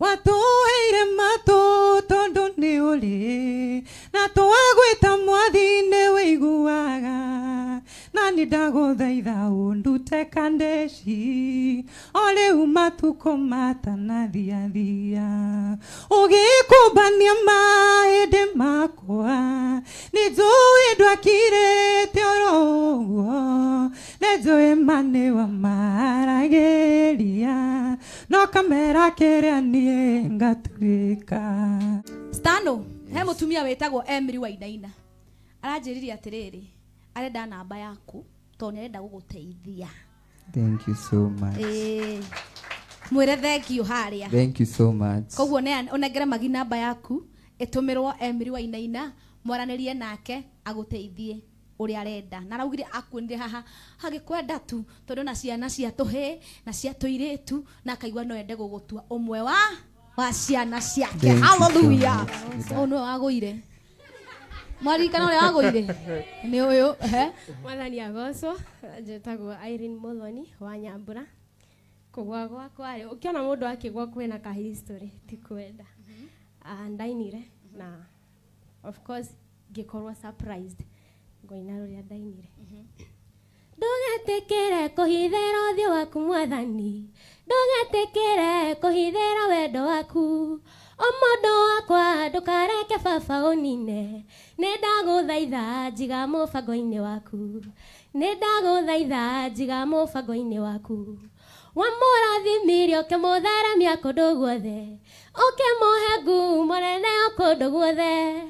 Watũheire matũ tondũ nĩ ũrĩ na twagwĩta mwathi nĩ wĩiguaga na nĩ ndagũthaitha ũndute kandeci o rĩu matukũ matanathiathia ũgĩkũmbania mahĩndĩ makwa nĩ njũĩ ndwakirĩte oro ũguo nĩ njũĩ ma nĩ wamaragĩria no kamera kĩrĩa niĩ ngatuĩka. Stano he mũtumia wĩtagwo Emily Wainaina aranjĩrire atĩrĩrĩ arenda namba yaku tondũ nĩarenda gũgũteithia. Thank you so much. Mwĩre thank you harĩa. Thank you so much. Koguo ũnengere magi namba yaku ĩtũmĩrwo Emily Wainaina mwaranĩrie nake agũteithie ũrĩa arenda. Na araugire akuonire haha agĩkwenda tu tondũ na ciana cia tũhĩĩ na cia tũirĩtu na akaigua no ende gũgũtua ũmwe wa ciana ciake. Hallelujah. Ũyũ nĩwe wagũire. Mwaririkana ũrĩa wagũire? Nĩ ũyũ. Mwathani agocwo. Njĩtagwo Irene Muthoni wa Nyambura. Kũgwa gwakwa rĩ, ũkĩona mũndũ akĩgwa kwĩna ka history ti kwenda. Ndainire na of course ngĩkorwo surprised ngoina rũrĩa ndainire. Ndũgetĩkĩre kũhithĩra ũthiũ waku mwathani, ndũgetĩkĩre kũhithĩra wendo waku, o mũndũ wakwa ndũkareke baba ũnine, nĩ ndagũthaitha njiga mũbango-inĩ waku, nĩ ndagũthaitha njiga mũbango-inĩ waku. Wamũrathimire ũkĩmũtheremia kũndũ guothe, ũkĩmũhe ngumo nene o kũndũ guothe,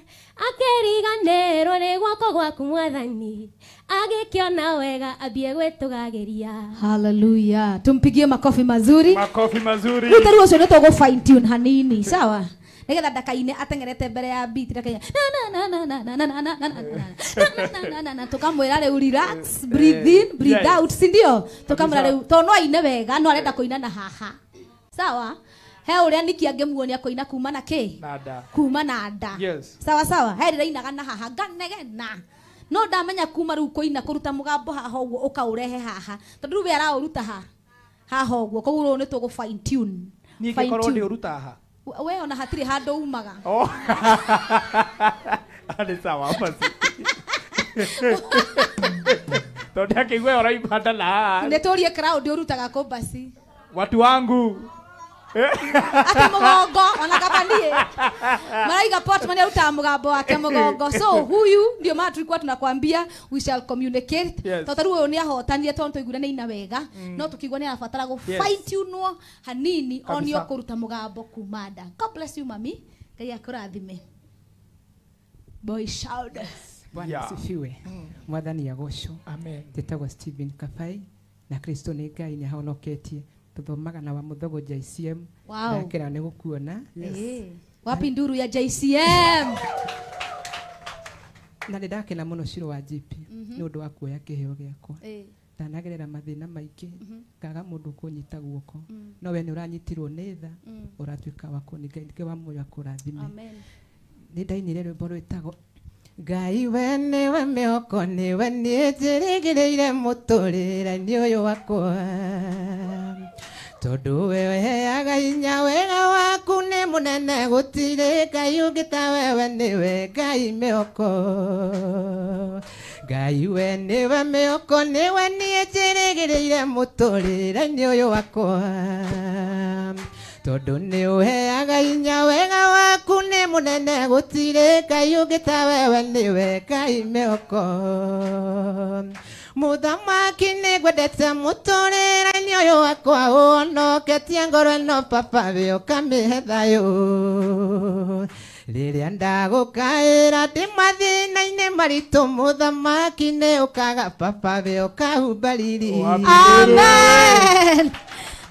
akĩriganĩrwo nĩ guoko gwaku mwathani, agĩkĩona wega ambie gwĩtũgagĩria. Hallelujah. Tumpigie makofi mazuri. Makofi mazuri. Rĩu tarĩu ũcio nĩ tũgũ fine tune hanini, sawa? Nĩgetha ndakaine ateng'erete mbere ya beat ndakaine na na na na na na na na na na na na tukamwĩra rĩu relax, breathe in, breathe out, si ndio? Tukamwĩra rĩu tondũ no aine wega no arenda kũina na haha. Sawa? He ũrĩa niki angĩmuonia kũina kuma na kĩ? Kuma na nda. Sawa sawa. He ndĩrainaga na haha nganegena. No ndamenya kuma rĩu kũina kũruta mũgambo haha ũguo ũkaũrehe haha. Tondũ rĩu we araũruta haha ũguo. Koguo rĩu nĩ tũgũ fine tune. Niĩ ngĩkorwo ndĩũruta haha. We ona hatirĩ handũ umaga. Oh. Nĩ sawa basi. Tondũ akĩigua ũraima nda na haha. Nĩ tũrie crowd ũrutaga kũ basi. Watu wangu. Ati mũgongo ona kaba niĩ. Maraiga Portman arutaga mũgambo wake mũgongo. So huyu ndio maana tulikuwa tunakwambia we shall communicate. Tondũ rĩu ũyũ nĩ ahotanire tondũ tũiguire nĩ ina wega. No tũkĩigua nĩ arabatara gũ fine tune hanini onio kũruta mũgambo kuma nda. God bless you mami. Ngai akũrathime. Boy shout. Bwana asifiwe. Mwathani agocwo. Amen. Njĩtagwo Stephen Kabai na Kristo nĩ Ngai nĩ ahonoketie. Tuthomaga na wa Muthogo JCM. Wow. Ndakĩra nĩ gũkuona. Yes. Wapi nduru ya JCM? Na nĩ ndakena mũno Shiro wa GP nĩ ũndũ wa kuoya kĩheo gĩakwa. Ndanagerera mathĩna maingĩ ngaga mũndũ kũnyita guoko. No we nĩ ũranyitirwo nĩ tha ũratuĩka wa kũninga nĩkĩo wa muoyo akũrathime. Amen. Nĩ ndainire rwĩmbo rwĩtagwo Ngai we nĩwe mĩhoko nĩwe niĩ njĩrĩgĩrĩire mũtũrĩre-inĩ ũyũ wakwa. Tondũ we ũheaga hinya wega waku nĩ mũnene gũtirĩ Ngai ũngĩ ta wewe nĩwe Ngai mĩhoko. Ngai we nĩwe mĩhoko nĩwe niĩ njĩrĩgĩrĩire mũtũrĩre-inĩ ũyũ wakwa. Tondũ nĩ ũheaga hinya wega waku nĩ mũnene gũtirĩ Ngai ũngĩ ta wewe nĩwe Ngai mĩhoko. Mũthamaki nĩ ngwendete mũtũrĩre-inĩ ũyũ wakwa ũhonoketie ngoro ĩno baba we ũkamĩhe thayũ. Rĩrĩa ndagũkaĩra ndĩ mathĩna-inĩ maritũ mũthamaki nĩ ũkaga baba we ũkahumba riri. Amen.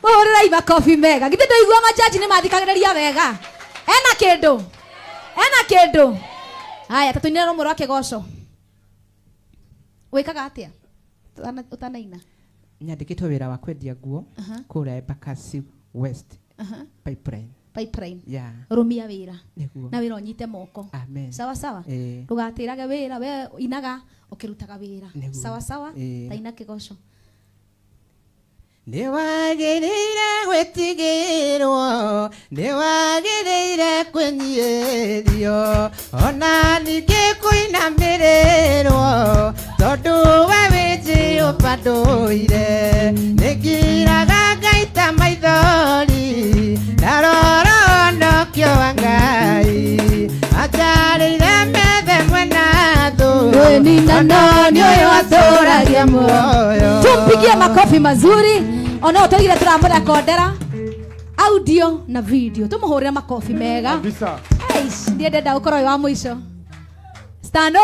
Mũhũrĩrei makobi mega. Githĩ ndũigua majaji nĩ mathikagĩrĩria wega? Ena kĩndũ. Ena kĩndũ. Haya, tũtũinĩre rũmwe rwa kĩgoco. Wĩkaga atĩa? Ũtanaina? Nyandĩkĩtwo wĩra wa kwendia nguo kũrĩa Embakasi West Pipeline. Pipeline. Yeah. Rũmia wĩra. Nĩguo. Na wĩra ũnyite moko. Amen. Sawa sawa. Ndũgatĩrage wĩra, we inaga ũkĩrutaga wĩra. Sawa sawa. Taina kĩgoco. Nĩwagĩrĩire gwĩtigĩrwo, nĩwagĩrĩire kwĩnyiihĩrio, ona ningĩ kũinamĩrĩrwo, tondũ we wĩ Jehova ndũire. Nĩngiraga ngaita maithori, ndarora ũhonokio wa Ngai, anjarĩire methe mwena thũ, Nani ũyũ atũragia muoyo. Tumpigie makofi mazuri. Ona ũtũigire tũramũrekondera audio na video, tũmũhũrĩre makofi mega. Kabisa. Eish, ndiĩ ndenda gũkorwo wĩ wa mũico. Stano!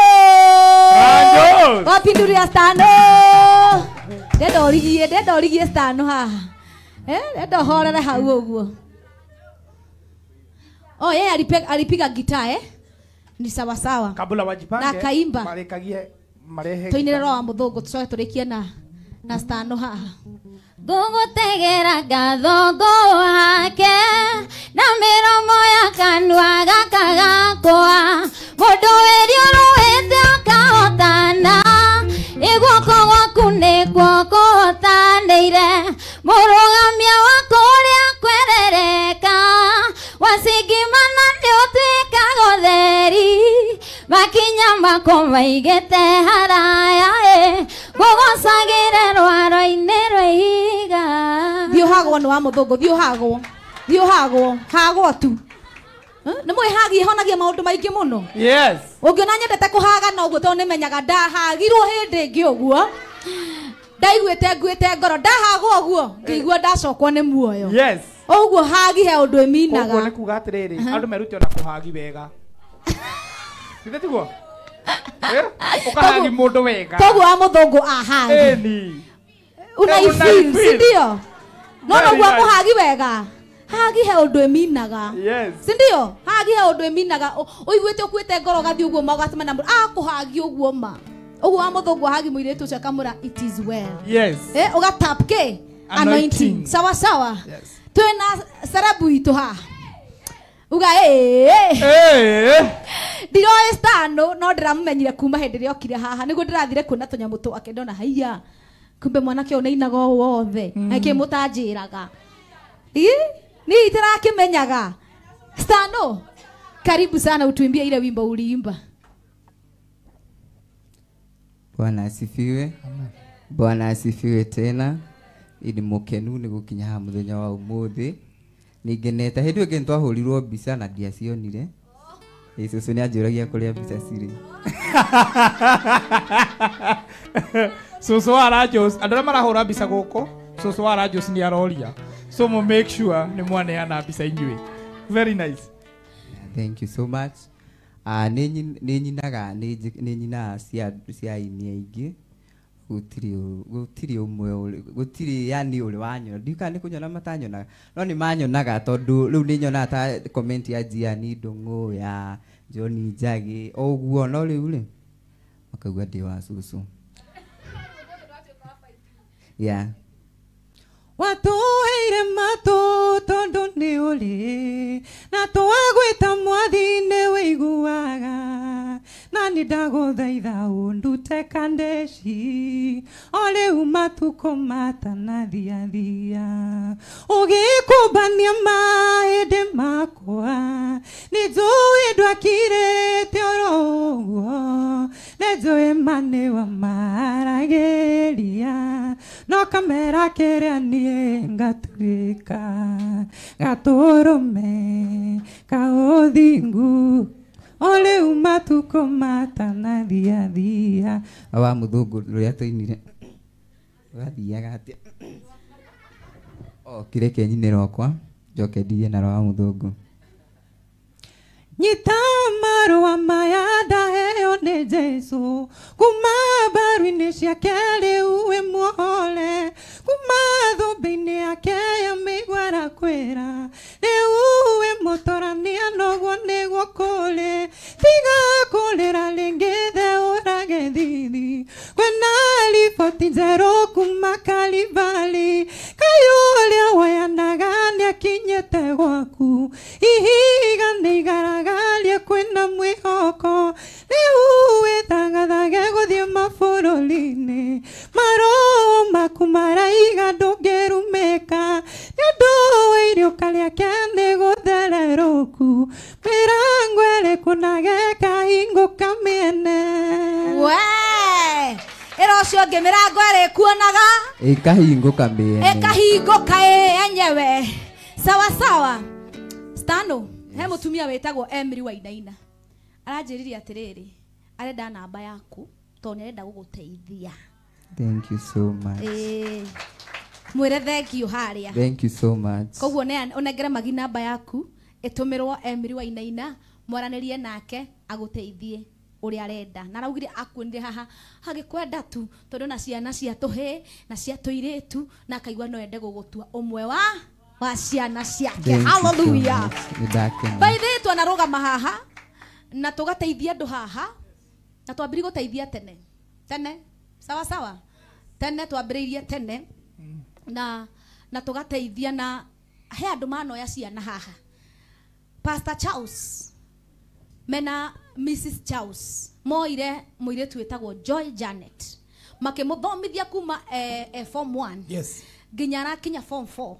Rajos! Wapinduria Stano! Ndenda ũrigie Stano haha. Ndenda ũhorere hau ũguo. Oh, yeye alipiga gitaa Ni sawa sawa. Kabula wajipange. Na akaimba. Marekagie marehe. Tũinĩre roho wa mũthũngũ tũcoke tũrĩkie na Stano haha. Ngũgũtegera ngatho ngũhake na mĩromo ya kanua gaka gakwa, mũndũ wĩriũrũĩte akahotana, ĩ guoko gwaku nĩkuo kũhotanĩire, mũrũgamia wa kũrĩa kwerereka, wacingimana nĩũtuĩkaga ũtheri, makinya makwa maigĩte haraya ĩ, ngũgocagĩre rwaro-inĩ rwa ihiga. Thiĩ ũhagwo nĩ wa mũthũngũ, thiĩ ũhagwo. Thiĩ ũhagwo, hagwo tu. Nĩ mũĩ hagi ĩhonagia maũndũ maingĩ mũno. Yes. Ũngĩona nyendete kũhaga na ũguo tondũ nĩmenyaga ndahagirwo hĩndĩ ĩngĩ ũguo. Ndaiguĩte nguĩte ngoro, ndahagwo ũguo, ngĩigua ndacokwo nĩ muoyo. Yes. Ũguo hagi he ũndũ ĩminaga. Koguo nĩ kuga atĩrĩrĩ, andũ merute ona kũhagi wega. Githĩ tiguo? Ũkahagi mũndũ wega. Koguo wa mũthũngũ ahagi. Ĩni. Unaifeel, si ndio? No noguo kũhagi wega. Hagi he ũndũ ĩminaga. Yes. Si ndio? Hagi he ũndũ ĩminaga. Ũiguĩte ũkuĩte ngoro ũgathiĩ ũguo ma ũgacemania na mũndũ akũhagi ũguo ma. Ũguo wa mũthũngũ ahagi mũirĩtu ũcio akamwĩra it is well. Yes. Ũgatap kĩ? Anointing. Sawa sawa. Yes. Twĩna celebu itũ haha. Uga Ndiroĩ Stano no ndĩramũmenyire kuma hĩndĩ ĩrĩa okire haha nĩguo ndĩrathire kuona tũnyamũ twake ndona haiya kumbe mwanake ũyũ nĩainaga ũũ wothe na mũtanjĩraga. Niĩ itirakĩmenyaga. Stano, karibu sana utuimbie ile wimbo uliimba. Bwana asifiwe. Bwana asifiwe tena. Ini mũkenu nĩ gũkinya haha mũthenya wa ũmũthĩ. Nĩngenete hĩndĩ ĩngĩ nĩtwahũrirwo mbica na ndiacionire. Cũcũ nĩanjũragia kũrĩa mbica cirĩ. Cũcũ wa Rajos, andũ arĩa marahũra mbica gũkũ, cũcũ wa Rajos nĩ aroria. So mo make sure nĩ mwaneana mbica inyuĩ. Very nice. Thank you so much. Nĩ nyinaga nĩ nyinaga cia aini aingĩ. Gũtirĩ ũmwe gũtirĩ yani ũrĩ wanyona. Ndiũĩ kana nĩ kũnyona matanyonaga. No nĩ manyonaga tondũ rĩu nĩ nyonaga ta comment ya Gianni Ndung'u ya John Njagi ũguo, no rĩu rĩ makauga ndĩ wa cũcũ. Yeah. Watũheire matũ tondũ nĩ ũrĩ na twagwĩta mwathi nĩ wĩiguaga, na nĩ ndagũthaitha ũndute kandeci o rĩu matukũ matanathiathia, ũgĩkũmbania mahĩndĩ makwa nĩ njũĩ ndwakirĩte oro ũguo, nĩ njũĩ ma nĩ wamaragĩria, no kamera kĩrĩa niĩ ngatuĩka gatũrũme ka ũthingu o rĩu matukũ matanathiathia. Wa mũthũngũ rũrĩa tũinire rũrathiaga atĩa? Kĩreke nyine rwakwa njoke ndigie na rwa mũthũngũ. Nyita marũa maya ndaheo nĩ Jesũ, kuma mbaru-inĩ ciake rĩu wĩ muohore, kuma thũmbĩ-inĩ yake ya mĩigua arakwĩra rĩu wĩ mũtorania noguo nĩguo kũrĩ, tiga kũrĩra rĩngĩ theũrage thithi, kwĩna riboti njerũ kuma Kalivali, kaĩ ũrĩa woyanaga nĩakinyĩte gwaku, ihiga nĩ igaragarie kwĩna mwĩhoko, rĩu wĩthagathage gũthiĩ mabũrũri-inĩ, maroho maku maraiga ndũngĩruma. therũku mĩrango ĩrĩkũnaga ĩkahingũka mĩene. We ĩra ũcio ũngĩ mĩrango ĩrĩkuonaga ĩkahingũka mĩene. Ĩkahingũka enyewe. Sawa sawa. Stano, he mũtumia wĩtagwo Emily Wainaina aranjĩrire atĩrĩrĩ, arenda namba yaku tondũ nĩarenda gũgũteithia. Thank you so much. Mwĩre thank you harĩa. Thank you so much. Koguo ũnengere Magi namba yaku ĩtũmĩrwo Emily Wainaina mwaranĩrie nake agũteithie ũrĩa arenda. Na araugire akuonire haha agĩkwenda tu tondũ na ciana cia tũhĩĩ na cia tũirĩtu na akaigua no ende gũgũtua ũmwe wa ciana ciake. Hallelujah. By the way, twanarũgama haha na tũgateithia andũ haha na twambĩrĩrie gũteithia tene tene, sawa sawa, tene twambĩrĩirie tene na tũgateithia na he andũ manoya ciana haha. Pastor Charles mena Mrs Charles moire mũirĩtu wĩtagwo Joy Janet makĩmũthomithia kuma form 1. Yes. Nginya arakinya form 4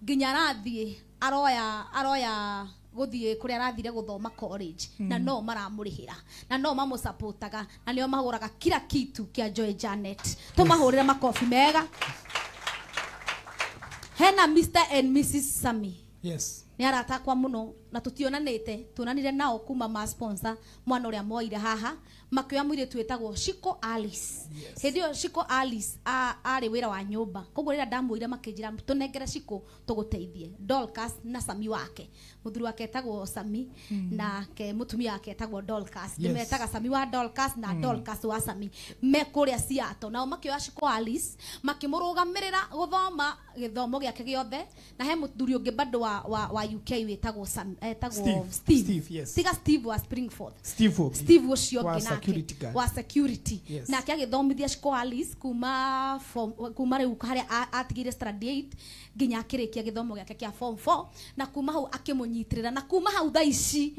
nginya arathiĩ aroya gũthiĩ kũrĩa arathire gũthoma college na no maramũrĩhĩra na no mamũsupportaga na nĩo magũraga kila kitu kĩa Joy Janet. Tũmahũrĩre makobi mega. Hena Mr and Mrs Sami. Yes. Nĩ arata akwa mũno na tũtionanĩte, tuonanire nao kuma ma sponsor mwana ũrĩa moire haha makĩoya mũirĩtu wĩtagwo Shiko Alice. Yes. Hĩndĩ ĩyo Shiko Alice arĩ wĩra wa nyũmba, koguo rĩrĩa ndamwĩrire makĩnjĩra tũnengere Shiko tũgũteithie. Dorcas na Sami wake, mũthuri wake etagwo Sami nake mũtumia wake etagwo Dorcas. Yes. Ndĩmetaga Sami wa Dorcas na Dorcas wa Sami me kũrĩa Seattle. Nao makĩoya Shiko Alice makĩmũrũgamĩrĩra gũthoma gĩthomo gĩake gĩothe na he mũthuri ũngĩ bado wa UK wĩtagwo Sam, etagwo Steve. Steve, yes. Tiga Steve wa Springford. Steve ũcio wa ũngĩ nake security guard. wa security. Yes. Nake agĩthomithia Shiko Alice kuma rĩu harĩa atigire standard 8 nginya akĩrĩkia gĩthomo gĩake kĩa form 4 na kuma hau akĩmũnyitĩrĩra na kuma hau thaa ici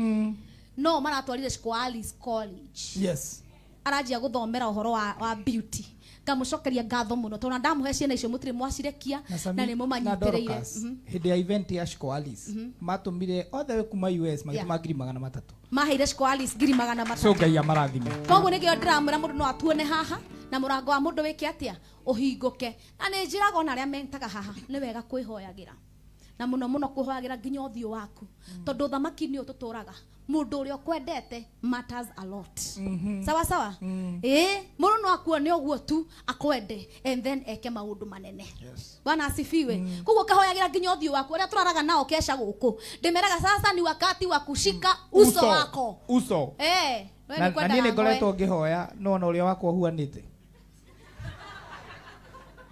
no maratwarire Shiko Alice college. Yes. Aranjia gũthomera ũhoro wa beauty. Ngamũcokeria ngatho mũno tondũ ndamũhe ciana icio mũtirĩ mwacirekia na nĩ mũmanyitĩrĩire. Hĩndĩ ya event ya Shiko Alice matũmire othe kuma US magĩtũma 300,000. Maheire Shiko Alice 300,000. So Ngai amarathime. Koguo nĩkĩo ndĩramwĩra mũndũ no atuone haha na mũrango wa mũndũ wĩke atĩa ũhingũke. Na nĩ njĩraga ona arĩa mentaga haha nĩ wega kwĩhoyagĩra na mũno mũno kwĩhoyagĩra nginya ũthiũ waku tondũ thamaki nĩ ũtũtũraga mũndũ ũrĩa ũkwendete matters a lot. Sawa sawa. Mũndũ no akuone ũguo tu akwende and then eke maũndũ manene. Yes. Bwana asifiwe. Koguo kahoyagĩra nginya ũthiũ waku ũrĩa tũraraga nao kesha gũkũ ndĩmeraga sasa ni wakati wa kushika uso wako. Uso. We Na nĩ kwendaga niĩ nĩ ngoretwo ngĩhoya no na ũrĩa wakwa ũhuanĩte.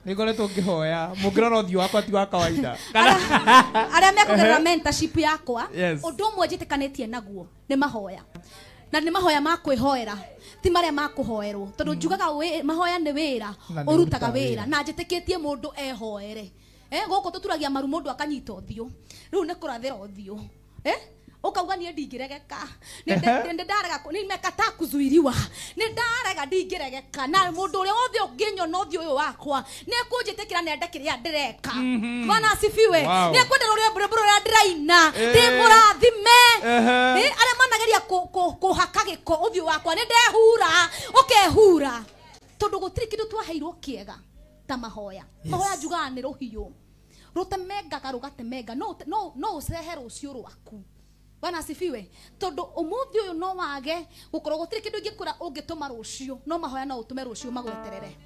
Nĩ ngoretwo ngĩhoya mũngĩrora ũthiũ wakwa ti wa kawaida. Arĩa mekũgerera mentorship yakwa Yes. ũndũ ũmwe njĩtĩkanĩtie naguo nĩ mahoya. Na nĩ mahoya ma kwĩhoera ti marĩa ma kũhoerwo tondũ njugaga mahoya nĩ wĩra ũrutaga wĩra na njĩtĩkĩtie mũndũ ehoere. Gũkũ tũturagia maru mũndũ akanyita ũthiũ rĩu nĩ kũrathĩra ũthiũ. Ukauga niĩ ndingĩregeka nĩ ndarega nimekataa kuzuiriwa nĩ ndarega ndingĩregeka na mũndũ ũrĩa wothe ũngĩnyona ũthiũ ũyũ wakwa nĩ ekũnjĩtĩkĩra na ende kĩrĩa ndĩreka. Bwana asifiwe. Nĩ ekwenda rwĩmbo rũrĩa ndĩraina ndĩmũrathime. Arĩa manageria kũhaka gĩko ũthiũ wakwa nĩ ndehura ũkehura tondũ gũtirĩ kĩndũ twaheirwo kĩega ta mahoya. Mahoya njugaga nĩ rũhiũ rũtemengaga rũgatemenga no ũcehe rũciũ rwaku. Bwana asifiwe. Tondu umuthi uyu no wage gukorwo gutiri kindu ingikura ungituma rucio no mahoya no utume rucio magweterere.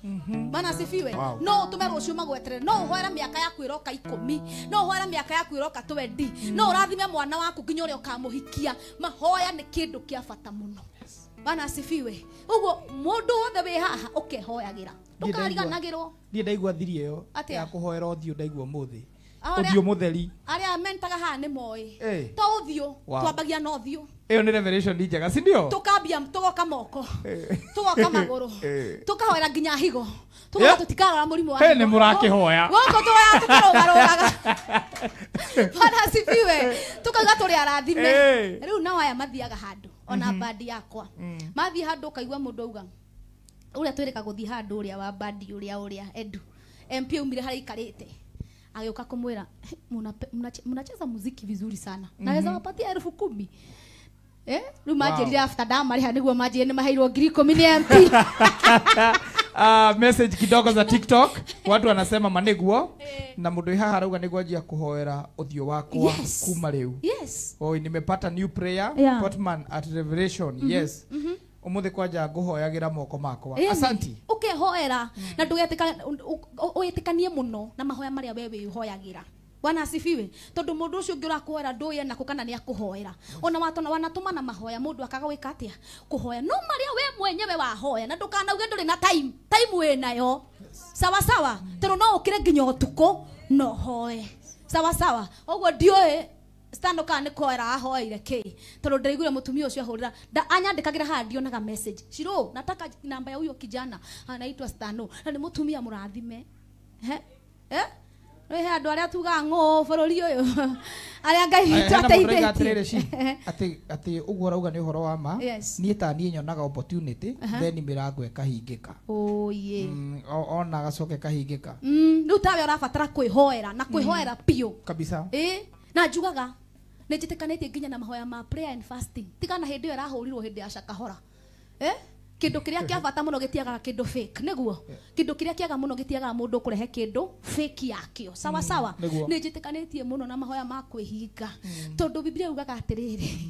Bwana asifiwe. No utume rucio magweterere. No uhoera miaka yaku iroka 10, no uhoera miaka yaku iroka 20, no urathime mwana waku nginya uria ukamuhikia. Mahoya ni kindu kia bata muno. Bwana asifiwe. Uguo mundu wothe wi haha ukehoyagira ndukariganagirwo. Ndie ndaigua thiri iyo ya kuhoera uthio ndaigua muthi uthio mutheri aria mentaga haha ni moi to uthio twambagia na uthio. Iyo ni revelation njega si ndio? Tukambia tugoka moko tugoka maguru tukahoera nginya higo tugoka tutikarora murimu wa ni murakihoya goko tuhoya tukarugarugaga. Bwana asifiwe. Tukauga turi arathime. Riu nao aya mathiaga handu ona bandi yakwa mathie handu ukaigua mundu auga uria twirika guthie handu uria wa bandi uria uria edu MP umire haria ikarite Agĩũka kũmwĩra mnacheza muziki vizuri sana. Naweza wapatia 10,000. Rĩu manjĩrire after ndamarĩha nĩguo manjĩrire nĩ maheirwo 10,000 nĩ MP. Message kidogo za TikTok watu wanasema maniguo na mundu haha arauga niguo njia kuhoera uthio wakwa kuma riu. Yes. Oi, nimepata new prayer. Yeah. Portman at Revelation. Yes. Umuthi kwanja nguhoyagira moko makwa. Asanti. Ukehoera na ndugetika uitikanie muno na mahoya maria we wihoyagira. Bwana asifiwe. Tondu mundu ucio ungi urakuhoera nduye nako kana ni akuhoera. Ona watona wanatuma na mahoya mundu akaga gwika atia kuhoya no maria we mwenyewe wahoya na ndukanauge nduri na time. Time we nayo. Sawa sawa. Tondu no ukire nginya utuku no hoe. Sawa sawa. Uguo ndioe stando kana ni kuhoera ahoeire ki tondu ndiraiguire mutumia ucio ahurira nda anyandikagira haha ndionaga message. Shiro nataka namba ya huyo kijana anaitwa Stano na ni mutumia murathime. He? He andu aria tugaga ng'ũ bũrũri ũyũ aria Ngai witũ ateithĩtie ati ũguo ũrauga nĩ ũhoro wa ma. Niĩ ta niĩ nyonaga opportunity then mĩrango ĩkahingĩka. Oye. Ona gacoke kahingĩka. Rĩu tawe ũrabatara kwĩhoera na kwĩhoera biũ kabisa. Na njugaga nĩ njĩtĩkanĩtie nginya na mahoya ma prayer and fasting tigana hĩndĩ ĩyo ĩrahũrirwo hĩndĩ ya Shakahora. Kindu kiria kia bata muno gitiagaga kindu fake niguo. Kindu kiria kiaga muno gitiagaga mundu kurehe kindu fake yakio. Sawa sawa. Ni njitikanetie muno na mahoya ma kwihinga tondu Biblia yugaga atiriri.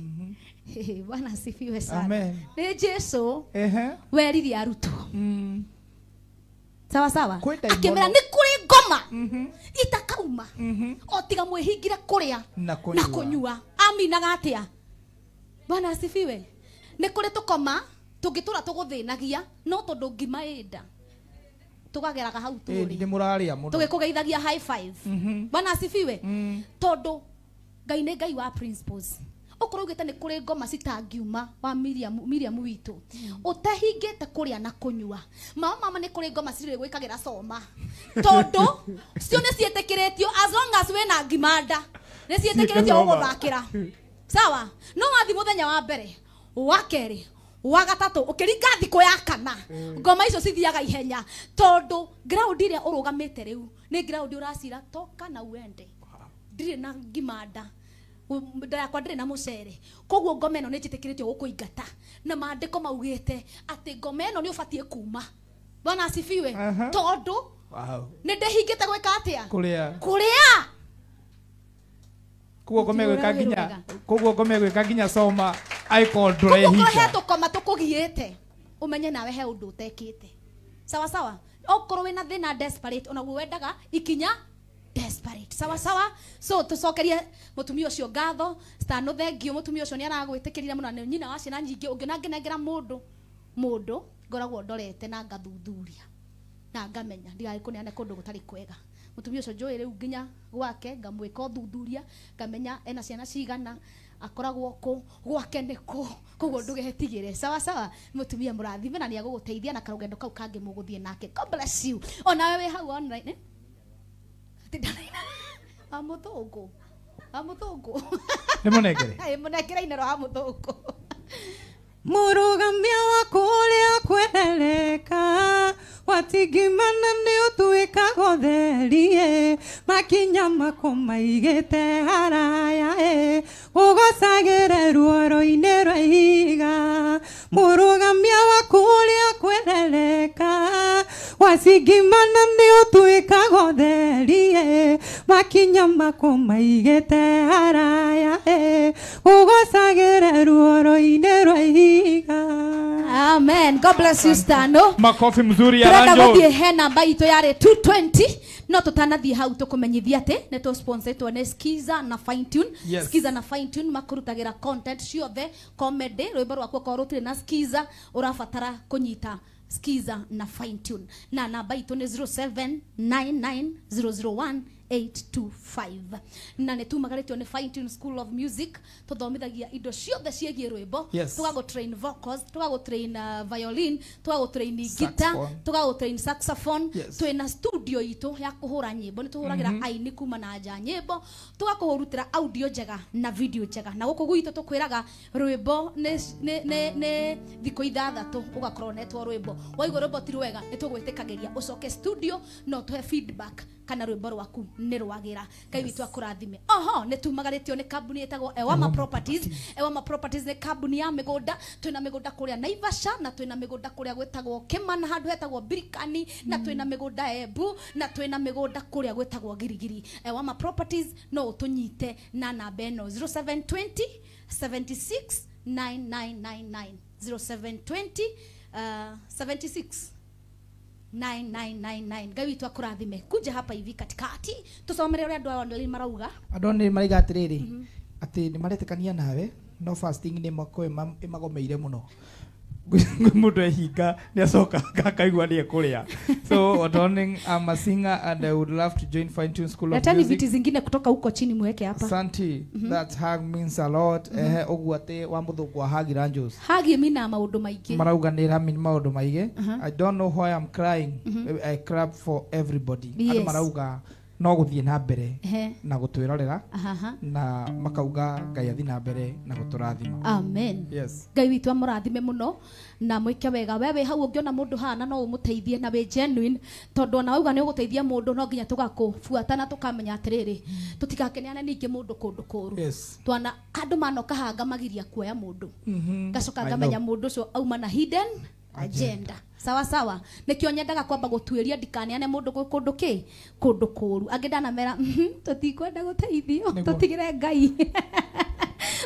Bwana asifiwe sana. Amen. Ni Jesu werire arutwo. Sawa sawa. Akimera ni kuri ngoma itakauma o tiga mwihingire kuria na kunyua. Aminaga atia? Bwana asifiwe. Ni kuri tukoma tungitura tuguthinagia no tondu ngima enda tugageraga hau turi ni muraria muno tugikugeithagia high five. Bwana asifiwe. Tondu Ngai ni Ngai wa principles. Okorwo ugite ni kuri ngoma citangiuma wa Miriam witu utahingite kuria na kunyua mama ni kuri ngoma cirĩ gwikagira coma tondu cio ni ciĩtĩkĩrĩtio as long as wĩna ngima nda ni ciĩtĩkĩrĩtio gũgũthakĩra. Sawa. No wathi muthenya wa mbere wa kerĩ wa gatatũ ũkĩringa thikũ ya kana ngoma icio cithiaga ihenya tondu ground iria ũrũgamĩte rĩu nĩ ground ũracira toka na uende ndirĩ na ngima nda nda yakwa ndirĩ na mũcere koguo ngoma ĩno nĩ njĩtĩkĩrĩtio gũkũingata na maandĩko maugĩte atĩ ngoma ĩno nĩ ũbatiĩ kuma. Bwana asifiwe. Tondu nĩ ndĩhingĩte gwĩka atĩa kũrĩa koguo ngoma ĩgwĩka nginya coma aiko ndũrehinga. Koguo he tũkoma tũkũgiĩte ũmenye nawe he ũndũ ũtekĩte. Sawa sawa. Okorwo wĩna thĩna desperate onaguo wendaga ikinya desperate. Sawa sawa. So tucokerie mutumia ucio ngatho Stano thengio mutumia ucio ni aragwitikirire muno ni nyina wa ciana nyingi ungiona nginengera mundu ngoragwo ndorete na ngathuthuria na ngamenya ndigagikuneane kundu gutari kwega. Mutumia ucio njũĩ rĩu nginya gwake ngamwĩka ũthuthuria ngamenya ena ciana cigana akoragwo kũ gwake nĩ kũ koguo ndũgetigĩre. Sawa sawa. Mutumia mũrathime na nĩ agũgũteithia na karũgendo kau kangĩ mũgũthiĩ nake. God bless you. Onawe wĩ hau online wa mũthũngũ nĩ mũnengere mũnengere inero wa mũthũngũ. Mũrũgamia wa kũrĩa kwereka watigimana nĩ ũtuĩkaga ũtherie makinya mako maigĩte haraya ũgocagĩre ruoro-inĩ rwa ihiga. Mũrũgamia wa kũrĩa kwereka wacigimana nĩ ũtuĩkaga ũtherie makinya mako maigĩte haraya ũgocagĩre ruoro-inĩ rwa ihiga. Amen. God bless you Stano. Makofi mzuri ya Ranjo. Turenda he namba itu yari 220 no tutanathie hau tukumenyithia ati ni tu sponsoretwo ni Skiza na Fine Tune. Yes. Skiza na Fine Tune makurutagira content ciothe comedy rwimbo rwaku okorwo rutire na Skiza urabatara kunyita Skiza na Fine Tune na namba itu ni 0799001825 na nĩ tumagaritio nĩ Fine Tune School of Music tuthomithagia indo ciothe ciĩgiĩ rwĩmbo. Yes. Tũgagũ train vocals, tũgagũ train violin, tũgagũ train guitar, tũgagũ train saxophone. Yes. Twĩna studio itũ ya kũhũra nyĩmbo nĩ tũhũragĩra aini kuma na nja nyĩmbo tũgakũhũrutĩra audio njega na video njega na gũkũ gwitũ tũkwĩraga rwĩmbo nĩ thikũ ithathatũ ũgakorwo netwo rwĩmbo waigua rwĩmbo ti rwega nĩ tũgwĩtĩkagĩria ũcoke studio no tũhe feedback kana rwimbo rwaku nĩ rwagĩra. Ngai witũ akũrathime. Oho nĩ tumagarĩtio nĩ kambuni ĩtagwo Ewama Properties. Ewama Properties nĩ kambuni ya mĩgũnda. Twĩna mĩgũnda kũrĩa Naivasha, na twĩna mĩgũnda kũrĩa gwĩtagwo Kimana handũ hetagwo Birikani, na twĩna mĩgũnda Embu, na twĩna mĩgũnda kũrĩa gwĩtagwo Girigiri. Ewama Properties no ũtũnyite na namba ĩno 0720 76 9999 0720 76 9999. Ngai witũ akũrathime. Kuja hapa hivi katikati tusomere ũrĩa andũ aya nĩ marauga. Andũ nĩ maraiga atĩrĩrĩ atĩ nĩ maretĩkania nawe no fasting nĩ ĩmagomeire mũno. Mũndũ ehinga nĩ acoka akaigua nĩ ekũrĩa. So Odoning, I'm a singer and I would love to join Fine Tune School of Letani Music. Viti zingine kutoka huko chini mweke hapa. Asante. That hug means a lot. Ehe ũguo atĩ wa mũthũngũ ahagira Njos. Hagi mina maũndũ maingĩ. Marauga nĩ ramin maũndũ maingĩ. I don't know why I'm crying. I clap for everybody. Andũ marauga no gũthiĩ na mbere na gũtwĩrorera na makauga Ngai athi na mbere na gũtũrathima. Amen. Yes. Ngai witũ amũrathime mũno na mwĩke wega. We wĩ hau ũngĩona mũndũ hana no ũmũteithie na wĩ genuine, tondũ ona wauga nĩ ũgũteithia mũndũ no nginya tũgakũbuata na tũkamenya atĩrĩrĩ tũtigakeneane ningĩ mũndũ kũndũ kũũru. Yes. Twana andũ manoka hanga magiria kuoya mũndũ. Ngacoka ngamenya mũndũ ũcio auma na hidden agenda. Sawa sawa. Nikio nyendaga kwamba gutuiria ndikaneane mundu kundu ki kundu kuru. Angi ndanamera tutikwenda guteithio tutigire Ngai.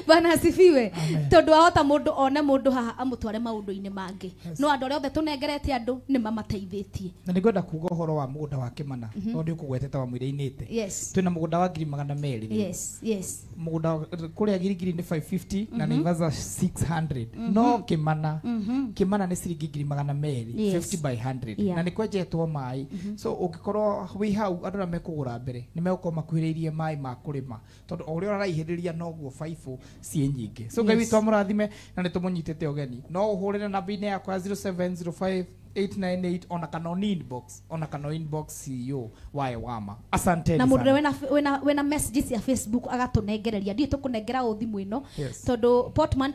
Bwana asifiwe. Tondu ahota mundu one mundu haha amutware maundu-ini mangi. No andu aria othe tunengerete andu ni mamateithitie. Na ningwenda kuga uhoro wa mugunda wa Kimana. No ndi ukugwetete wa mwire-inite. Yes. Twina mugunda wa 200,000. Yes, yes. Mugunda kuria Girigiri ni 550 na Naivasha 600. No Kimana. Kimana ni ciringi 200,000. Yes. 50 by 100. Yeah. Na ni kwenjetwo mai. So ungikorwo wi hau andu aria mekugura mbere ni megukorwo makuhiriirie mai ma kurima. Tondu o uria uraraihiriria noguo baibũ ciĩ nyingĩ. So Ngai witũ amũrathime na nĩ tũmũnyitĩte ũgeni. No ũhũrĩre namba-inĩ yakwa 0705 898 ona kana on inbox, ona kana inbox CEO wa Ewama. Asante na sana. Mũndũ wena messages ya Facebook agatunengereria ndiĩ tũkũnengera o thimũ ĩno. Yes. Tondu Portman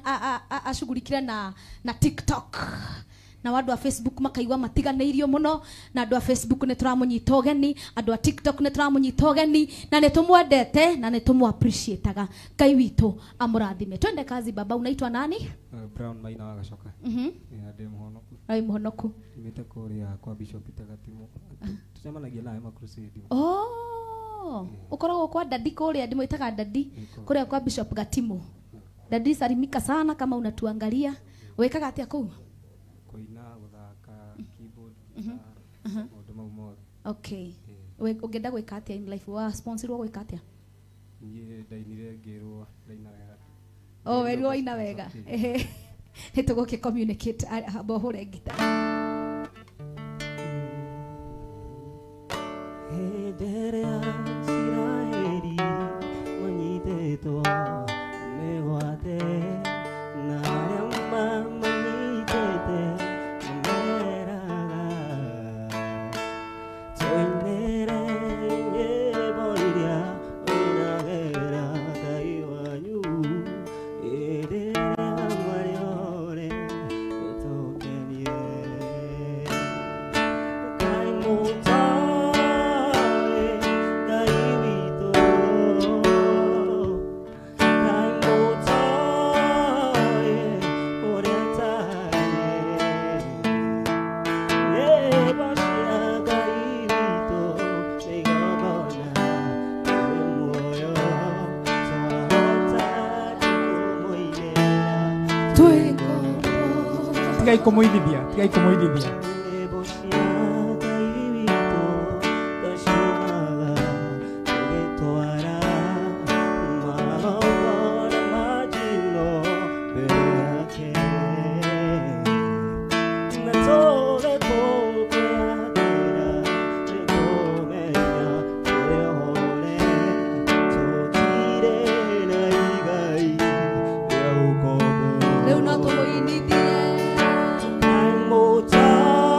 acugurikire na TikTok na andũ a Facebook makaigua matiganĩirio mũno, na andũ a Facebook nĩ tũramũnyita ũgeni, andũ a TikTok nĩ tũramũnyita ũgeni, na nĩ tũmwendete na nĩ tũmũ appreciateaga. Ngai witũ amũrathime. Twende kazi. Baba, unaitwa nani? Brown Maina wa Gacoka. Ndĩ mũhonoku. Oi mũhonoku. Nimĩte kũrĩa kwa Bishop Peter Gatimo. Tucemanagia nawe ma crusade. Oh, ũkoragwo kwa dadi kũrĩa, ndĩmwĩtaga dadi kũrĩa kwa Bishop Gatimo. Dadi, salimika sana kama unatuangalia. Wĩkaga atĩa kũu? Kuina, guthaka keyboard, guitar, maũndũ mau mothe. Okay. We ũngĩenda gwĩka atĩa in life? Wa sponsorwo gwĩka atĩa? Niĩ ndainire ngĩrwo ndaina wega. Oh, werirwo waina wega. Nĩ tũgũkĩ communicate amba ũhũre ngita. Hĩndĩ ĩrĩa Isiraeli manyitĩtwo mĩgwate na arĩa mamanyitĩte mameraga, tũinĩre nyĩmbo iria ũinagĩra Ngai wanyu hĩndĩ ĩrĩa mwarĩ ũtũkenie. Ngai mũtare, Ngai witũ, Ngai mũtare ũrĩa tare, nyĩmbo cia Ngai witũ nĩ igongona rĩ muoyo, twahota kũmũinĩra. Tigai kũmũithithia, tigai kũmũithithia. Nyĩmbo cia Ngai witũ tũciugaga tũgĩtwara magongona ma njino mbere yake, na tũgĩkũngũyagĩra nĩtũmenya tũrĩ ohore, tũtirĩ na igai rĩa ũkombo. Rĩu no tũmũinithie. Ngai mũtare,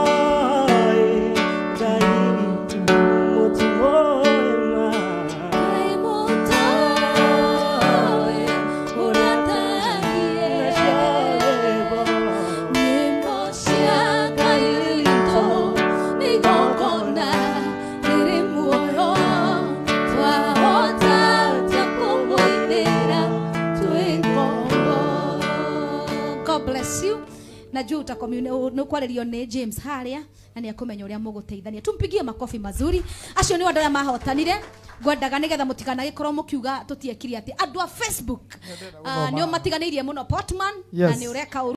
Najua utakomune nĩ James harĩa na nĩ akũmenya ũrĩa mũgũteithania. Tumpigie makofi mazuri. Acio nĩ andũ arĩa mahotanire. Ngwendaga nĩgetha mũtikanagĩkorwo mũkiuga tũtiekire atĩ andũ a Facebook nĩo matiganĩirie mũno Portman na Yes. nĩ ũreka ũru.